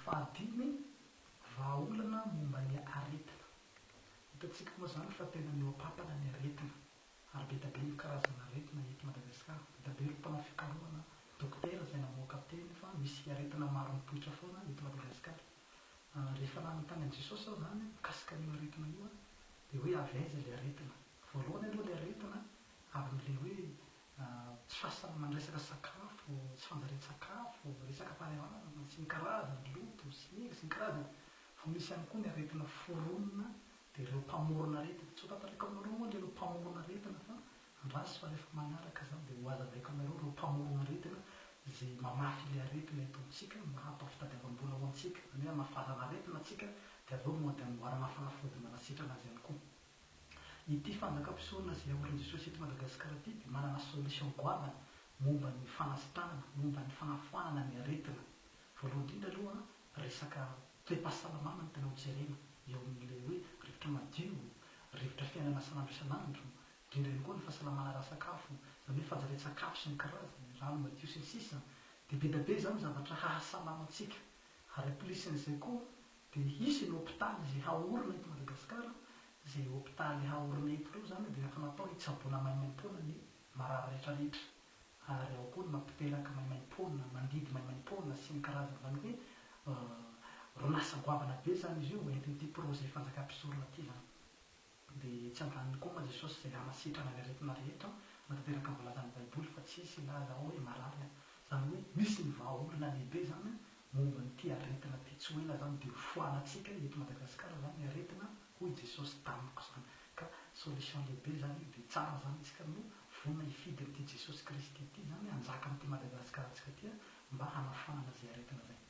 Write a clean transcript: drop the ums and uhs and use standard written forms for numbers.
Fahadimy, vahaolana momba ny aretina. Hitantsika moa izany fa tena mihoa-pampana ny aretina ary be dia be ny karazana aretina eto Madagasikara. Be dia be ireo mpanao fikarohana, dokotera izay namoaka teny fa misy aretina maro mipoitra foana eto Madagasikara. Rehefa nanontany an'i Jesosy aho izany mikasika an'io aretina io dia hoe avy aiza ilay aretina. Voalohany aloha ilay aretina avy amin'ilay hoe tsy fahasalamana resaka sakafo, tsy fanjarian-tsakafo, resaka fahalemana sy ny karazany, loto, simika sy ny karazany. Fa misy ihany koa ny aretina foronina dia ireo mpamorona aretina. Tsy ho tantaraiko aminareo moa ireo mpamorona aretina fa andraso fa rehefa manaraka izany dia ho hazavaiko aminareo ireo mpamorona aretina izay mamafy ilay aretina eto amintsika mba hatao fitadiavam-bola ho antsika, izany hoe hamafazana aretina antsika dia avy eo mody amboarana fanafody manasitrana azy ihany koa. Ity fanjakam-pisorona izay aorin'i Jesosy eto Madagasikara ity dia manana solution goavana momba ny fanasitranana, momba ny fanafoanana ny aretina. Voalohany indrindra aloha, resaka toe-pahasalamana no tena hojerena eo amin'ilay hoe rivotra madio, rivotra fiainana isan'andro isan'andro, indrindra ihany koa ny fahasalamana ara-sakafo, izany hoe fanjarian-tsakafo sy ny karazany, rano madio sy ny sisa Dia be dia be izany zavatra hahasalama antsika. Ary am-pilisin'izay koa Dia hisy ny hopitaly izay haorina eto Madagasikara, izay hopitaly haorina eto ireo izany dia efa natao hitsaboana maimaimpoana ny marary rehetra rehetra, ary ao koa ny mampiteraka maimaimpoana, mandidy maimaimpoana sy ny karazany, izany hoe orinasa goavana be izany izy io entin'ity projet fanjakam-pisorona ity izany. Dia etsy ambaniny koa moa Jesosy izay hanasitrana ny aretina rehetra, manatanteraka ny voalazan'ny Baiboly fa tsy hisy hilaza ao hoe marary aho. Izany hoe misy ny vahaolana lehibe izany momba an'ity aretina ity. Tsy ho ela izany dia ho foanantsika eto Madagasikara izany ny aretina hoy Jesosy tamiko izany. Ka solution lehibe izany io dia tsara izany isika no vonona hifidy an'ity Jesosy Kristy ity izany hanjaka amin'ity Madagasikarantsika ity mba hanafoanana izay aretina izay.